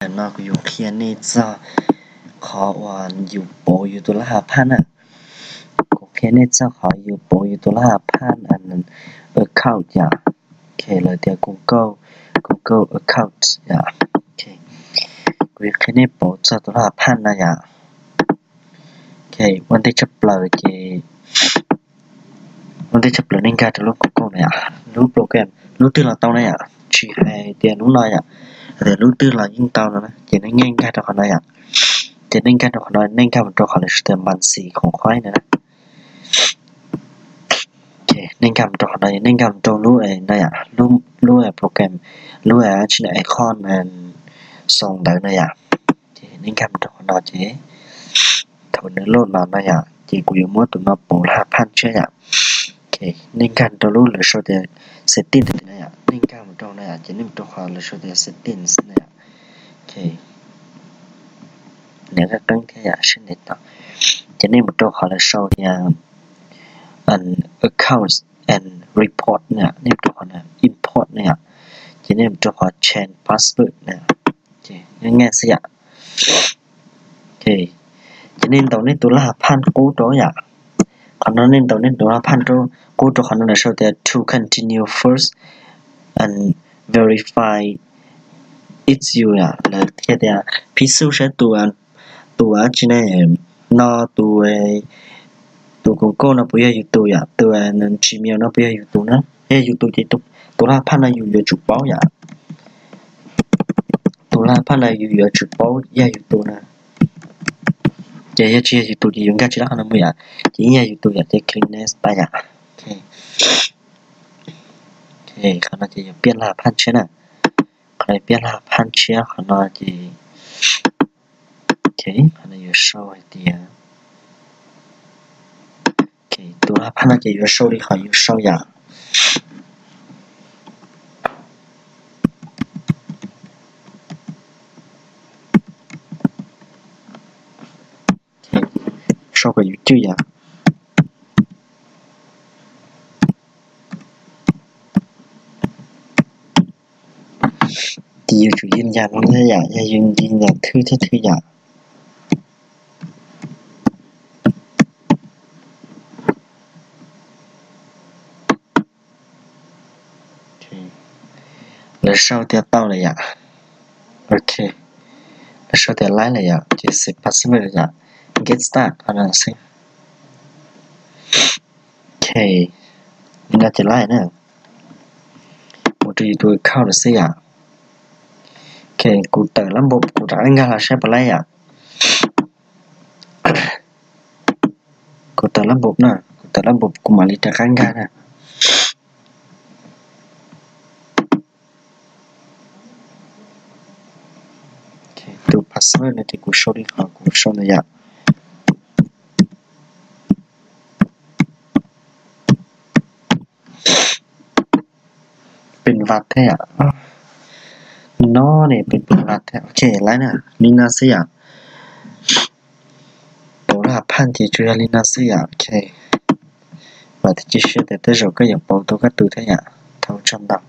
Tam no kuv yuav qhia nej txog qhov uas yus pauv yus tus laj ha phaj na. Kuv qhia nej txog qhov yus pauv yus tus laj ha phaj account yom. Ok, lawv tias Google, Google account yom. Ok, kuv yuav qhia nej pauv txog tus laj ha phaj no yom. Ok, ua ntej tshaj plaws ces, ua ntej tshaj plaws nej nkag rau lub Google na yom, lub program lub twg los tau na yom, tsis hais tias lub no yom, tias lub twg los yeej tau no na. Ces nej nkag rau qhov no yom, ces nej nkag rau qhov no, nej nkag mus rau qhov lawv sau tias npas xis khoom khoib no na. Ok, nej nkag mus rau qhov no, nej nkag mus rau lub no yom, lub program, lub tsis na icon xoo ntawd no yom. Ces nej nkag mus rau qhov no ces thaum nws load los no yom, ces kuv yuav muab tus no pauv laj ha phaj tshiab yom. Ok, nej nkag rau lub lawv sau tias setting no yom, nej nkag mus rau no yom, ces nej mus rau qhov lawv sau tias settings no yom. Ok, nws qeeb qeeb thiab yom, sib ntev tau. Ces nej mus rau qhov lawv sau tias accounts and report na, nej mus rau qhov no import na yom, ces nej mus rau qhov change password na. Ok, nyaj xwb yom. Ok, ces nej ntaus nej tus laj ha phaj qub rau yom. Qhov no nej ntaus nej tus laj ha phaj qub rau qhov no lawv sau tias to continue first and verify it's you yom. Lawv qhia tias phib xub saib tus, tus tsis na, no tus, tus Google no puas yog yus tus yom, tus Gmail no puas yog yus tus na. Yog yus tus ces tus laj ha phaj no yus yuav tsum paub yom. Tus laj ha phaj no yus yuav tsum paub yog yus tus na. Ces yog tsis yog yus tus ces yus nkag tsis tau qhov no mus yom. Ces yeej yog yus tus yom, ces click next tas yom. Ok, qhov no ces yog piaj laj ha phaj tshiab na. Qhov no piaj laj ha phaj tshiab, qhov no ces, ok, qhov no yuav sau hais tias, ok, tus laj ha phaj no ces yuav sau li qhov yus sau yom. Sau kom yus cwj yom. Ces yuav tsum yig nyas no thiab yom, yog yus yig nyas thwj thiab thwj yom. Lawv sau tias tau lawm yom. Ok, lawv sau tias laib lawm yom, ces save password yom, get start qhov no xwb. Ok, li no ces laib na. Mus rau yus tus account lawm xwb yom. Ok, kuv tawm lab npum kuv rov qab nkag los saib puas laib yom. Kuv tawm lab npum na, kuv tawm lab npum kuv mam li rov qab nkag na. Tus password no ces kuv sau li qhov kuv sau ntawd yom. Pes vas thiab yom. No ne pes pes vas thiab. Ok, laib na, li no xwb yom. Pauv laj ha phaj ces tsuas yog li no xwb yom. Ok, vam thiab cia siab tias tej zaum koj yuav pauv tau koj tus thiab yom. Thov ua tsaug ntau.